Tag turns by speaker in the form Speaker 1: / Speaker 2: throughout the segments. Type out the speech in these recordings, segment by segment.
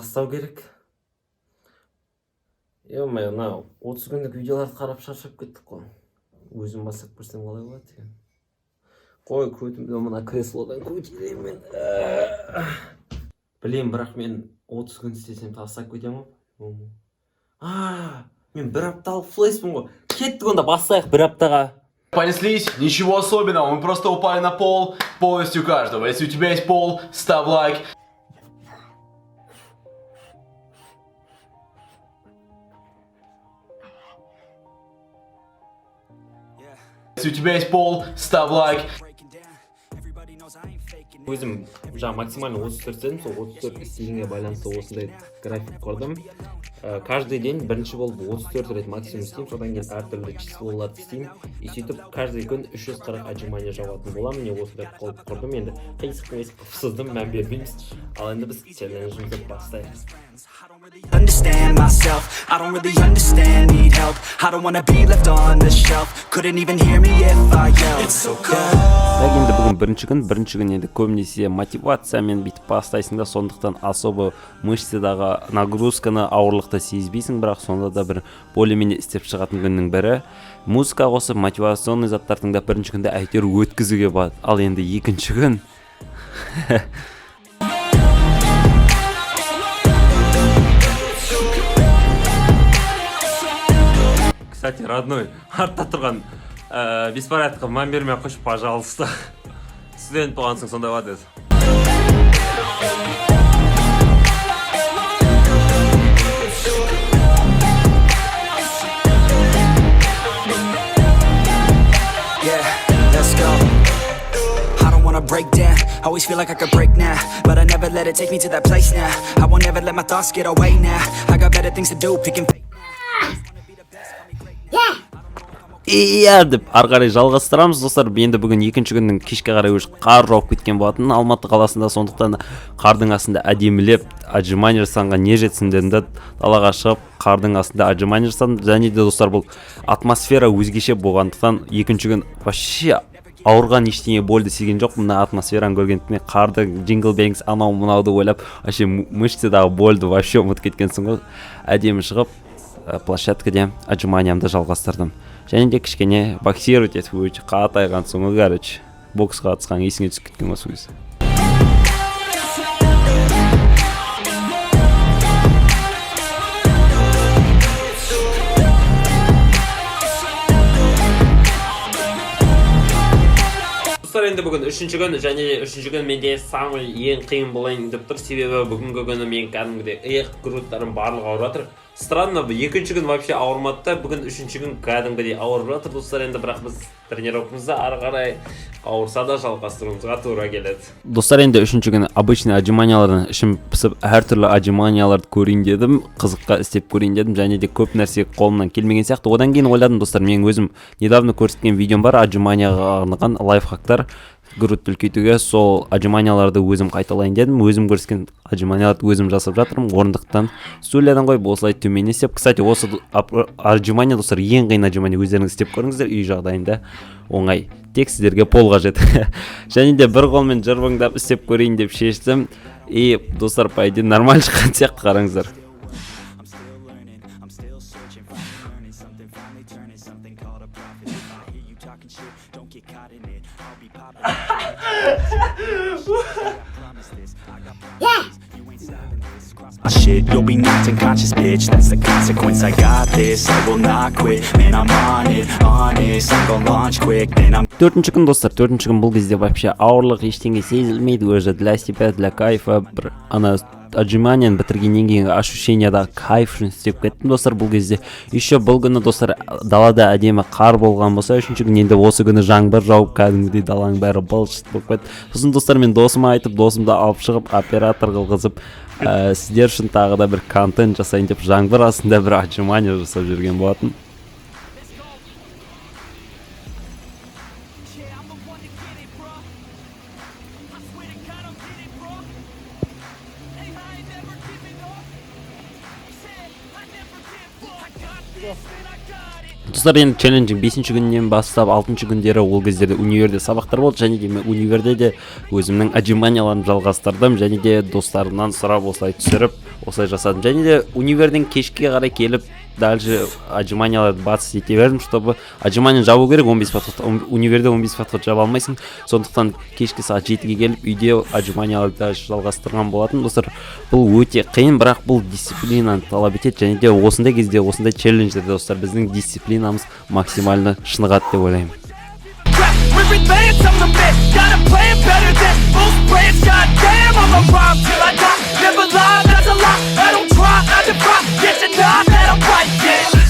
Speaker 1: Бастау керек. Е, мына 30 күндік видеоларды қарап шаршап кеттік қой. Өзім бастап көрсем, қалай болады екен? Қой, көтімді мына креслодан көтерейін мен. Білемін, бірақ мен 30 күн істесем, тастап кетемін ғой. А, мен бір апталық флешпін ғой. Кеттік онда, бастайық бір аптаға.
Speaker 2: Понеслись, ничего особенного, мы просто упали на пол, полностью каждого. Если у тебя есть пол, ставь лайк. Если у тебя есть пол, ставь лайк.
Speaker 1: Өзім жаңа максимально 34 істедім. Сол 34 істегенге байланысты осындай график құрдым. Каждый день бірінші болып 34 рет максимум істеймін, содан кейін әртүрлі числоларды істеймін и сөйтіп каждый күн 340 отжимание жабатын боламын. Міне, осындай қылып құрдым. Енді қисық мисық қылып сыздым, мән бермейміз. Ал енді біз челленджімізді бастайық.
Speaker 3: Understand myself. I don't really understand, need help. I don't wanna be left on the shelf. Couldn't even hear me if I yelled. It's so cold.
Speaker 4: Так, енді бүгін бірінші күн. Бірінші күн енді көбінесе мотивациямен бүйтіп бастайсың да, сондықтан особо мышцадағы нагрузканы, ауырлықты сезбейсің, бірақ сонда да бір более менее істеп шығатын күннің бірі. Музыка қосып, мотивационный заттар тыңдап, бірінші күнді әйтеуір өткізуге болады. Ал енді екінші күн.
Speaker 1: Кстати, родной, артта тұрған беспорядокқа мән бермей ақ қойшы, пожалуйста. Студент болған соң сондай болады өзі.
Speaker 3: Yeah, let's go. I don't wanna break down. Always feel like I could break now, but I never let it take me to that place now. I won't ever let my thoughts get away now. I got better things to do, picking.
Speaker 4: Иә деп ары қарай жалғастырамыз, достар. Енді бүгін екінші күннің кешке қарай уже қар жауып кеткен болатын Алматы қаласында, сондықтан қардың астында әдемілеп отжимание жасағанға не жетсін дедім да, далаға шығып, қардың астында отжимание жасадым. Және де, достар, бұл атмосфера өзгеше болғандықтан, екінші күн вообще ауырған ештеңе, больді сезген жоқпын. Мына атмосфераны көргендіктен, қарды, Jingle Bells, анау мынауды ойлап, вообще мышцадағы больді вообще ұмытып кеткенсің ғой. Әдемі шығып, площадкаде отжиманиямды жалғастырдым және де кішкене боксировать етіп, өте қатайған соң ғой, короче, боксқа қатысқан есіңе түсіп кеткен ғой сол кезде.
Speaker 1: Достар, енді бүгін үшінші күн және үшінші күн менде самый ең қиын болайын деп тұр, себебі бүгінгі күні мен кәдімгідей иық, грудьтарым барлығы ауырып жатыр. Странно, екінші күн вообще ауырмады да, бүгін үшінші күн кәдімгідей ауырып жатыр, достар. Енді бірақ біз тренировкамызды ары қарай ауырса да жалғастыруымызға тура келеді.
Speaker 4: Достар, енді үшінші күні обычный отжиманиялардан ішім пысып, әртүрлі отжиманияларды көрейін дедім, қызыққа істеп көрейін дедім және де көп нәрсе қолымнан келмеген сияқты. Одан кейін ойладым, достар, менің өзім недавно көрсеткен видеом бар, отжиманияға арналған лайфхактар грудьті үлкейтуге. Сол отжиманияларды өзім қайталайын дедім. Өзім көрсеткен отжиманияларды өзім жасап жатырмын, орындықтан, стульядан қойып, осылай төмен істеп. Кстати, осы отжимания, достар, ең қиын отжимания. Өздеріңіз істеп көріңіздер үй жағдайында, оңай, тек сіздерге пол қажет. Және де бір қолмен жырбыңдап істеп көрейін деп шештім. И, достар, по идее, нормально шыққан сияқты, қараңыздар.
Speaker 3: I'm still learning, I'm still searching, finally earning something, finally turning something called a profit. If I hear you talking shit, don't get caught in it. I'll be popping. I promise this, I got promises. You ain't stopping this. Cross my shit, you'll be knocked unconscious, bitch. That's the consequence. I got this, I will not quit. Man, I'm on it, honest. I'm gonna launch quick, then I'm
Speaker 4: Төртінші күн, достар, төртінші күн. Бұл кезде вообще ауырлық ештеңе сезілмейді уже, для себя, для кайфа. Бір ана отжиманияны бітіргеннен кейінгі ощущениядағы кайф үшін істеп кеттім, достар. Бұл кезде еще бұл күні, достар, далада әдемі қар болған болса, үшінші күн енді осы күні жаңбыр жауып, кәдімгідей даланың бәрі былшыт болып кетті. Сосын, достар, мен досыма айтып, досымды алып шығып, оператор қылғызып, сіздер үшін тағы да бір контент жасайын деп, жаңбыр астында бір отжимание жасап жүрген болатын.
Speaker 3: Yeah, I'm the one to get it, bro. I swear to God, I'll get it, bro. Hey, I ain't never giving up. Said I never give up. I got this, man. I
Speaker 4: Достар, енді челлендждің бесінші күнінен бастап алтыншы күндері, ол кездерде универде сабақтар болды және де мен универде де өзімнің отжиманияларымды жалғастырдым және де достарымнан сұрап, осылай түсіріп, осылай жасадым. Және де универден кешке қарай келіп, дальше отжиманияларды батыс ете бердім, чтобы отжимания жабу керек. 15 подход универде 15 подход жаба алмайсың, сондықтан кешкі сағат 7-ге келіп, үйде отжиманияларды дальше жалғастырған болатын. Достар, бұл өте қиын, бірақ бұл дисциплинаны талап етеді. Және де осындай кезде, осындай челлендждерде, достар, біздің дисциплинамыз максимально шынығады деп ойлаймын.
Speaker 5: Rap, we're advanced, I'm the man. Got a plan better than most brands. Goddamn, I'ma rhyme till I die. Never lie, that's a lie. I don't try, I defy. Can't deny that I'm right, yeah.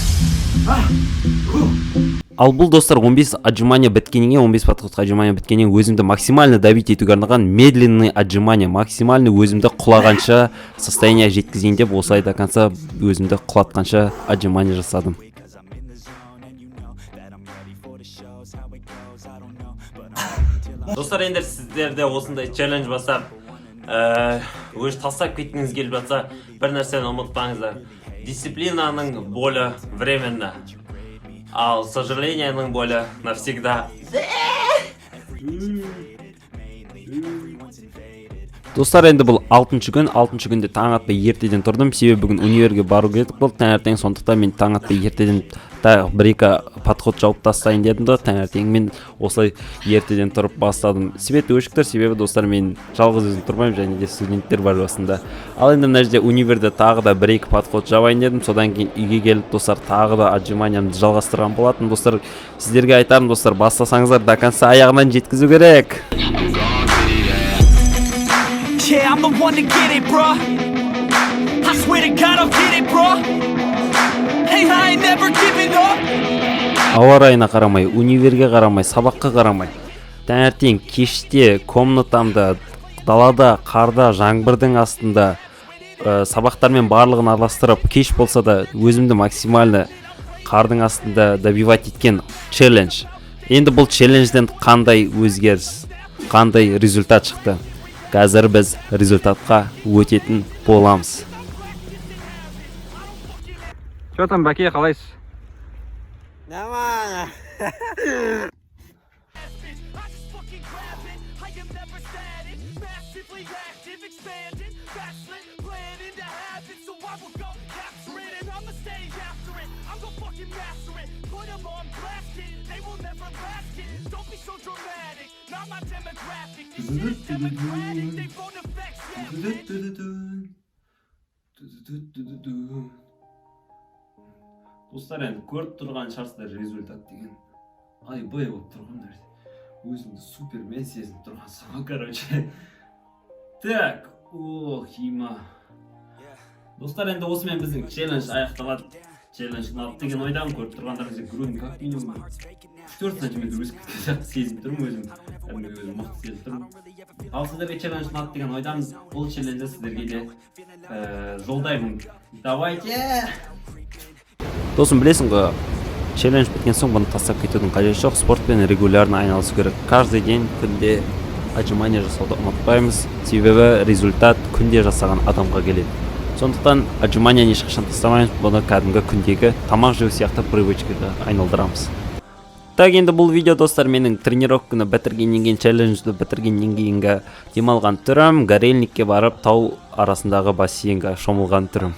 Speaker 4: Ал бұл, достар, 15 отжимания біткеннен кейін, 15 подходқа отжимания біткеннен кейін өзімді максимально давить етуге арналған медленный отжимание, максимально өзімді құлағанша состояние жеткізейін деп, осылай до конца өзімді құлатқанша отжимание жасадым.
Speaker 3: 'Cause I'm in the zone and you know that I'm ready for the shows. How it goes, I don't know, but I'm ready till I'm
Speaker 1: Достар, енді сіздер де осындай челлендж бастап, өз тастап кеткіңіз келіп жатса, бір нәрсені ұмытпаңыздар: дисциплинаның болі временно, ал сожалениенің болі навсегда.
Speaker 4: Достар, енді бұл алтыншы күн. Алтыншы күнде таң атпай ертеден тұрдым, себебі бүгін универге бару керек болды таңертең. Сондықтан мен таң атпай ертеден тағы бір екі подход жауып тастайын дедім да, таңертең мен осылай ертеден тұрып бастадым. Свет өшік тұр, себебі, достар, мен жалғыз өзім тұрмаймын және де студенттер бар басында. Ал енді мына жерде универде тағы да бір екі подход жабайын дедім. Содан кейін үйге келіп, достар, тағы да отжиманиямды жалғастырған болатын. Достар, сіздерге айтарым, достар, бастасаңыздар, до конца аяғынан жеткізу керек.
Speaker 5: Yeah, I'm the one to get it, bruh. I swear to God, I'll get it, bruh. Hey, I ain't never giving up.
Speaker 4: Ауа райына қарамай, универге қарамай, сабаққа қарамай, таңертең, кеште, комнатамда, далада, қарда, жаңбырдың астында, сабақтармен барлығын араластырып, кеш болса да, өзімді максимально қардың астында добивать еткен челлендж. Енді бұл челленджден қандай өзгеріс, қандай результат шықты? Қазір біз результатқа өтетін боламыз.
Speaker 6: Че там, бәке, қалайсыз?
Speaker 5: I just fucking grab it. I am never static. Massively active, expanding, backslid, planning to have it. So I will go capture it, and I'ma stay after it. I'm gonna fucking master it. Put 'em on blast it. They will never last it. Don't be so dramatic. Not my demographic. This shit is democratic. They won't affect, yeah, bitch.
Speaker 4: Достар, енді көріп тұрған шығарсыздар, результат деген айбай болып тұр ғой мына жерде. Өзімді супермен сезініп тұрған соң, короче, так, ох, има. Достар, енді осымен біздің челлендж аяқталады. Челлендж ұнады деген ойдамын. Көріп тұрғандарыңыздай, грудь как минимум 3-4 сантиметр өсіп кеткен сияқты сезініп тұрмын өзім. Кәдімгі өзім мықты сезініп тұрмын. Ал сіздерге челлендж ұнады деген ойдамын. Бұл челленджді сіздерге де жолдаймын. Давайте, досым, білесің ғой, челлендж біткен соң бұны тастап кетудің қажеті жоқ. Спортпен регулярно айналысу керек. Каждый день, күнде отжимание жасауды ұмытпаймыз, себебі результат күнде жасаған адамға келеді. Сондықтан отжиманияны ешқашан тастамаймыз, бұны кәдімгі күндегі тамақ жеу сияқты привычкаға айналдырамыз. Так, енді бұл видео, достар, менің тренировканы бітіргеннен кейін, челленджді бітіргеннен кейінгі демалған түрім, Горельникке барып, тау арасындағы бассейнге шомылған түрім.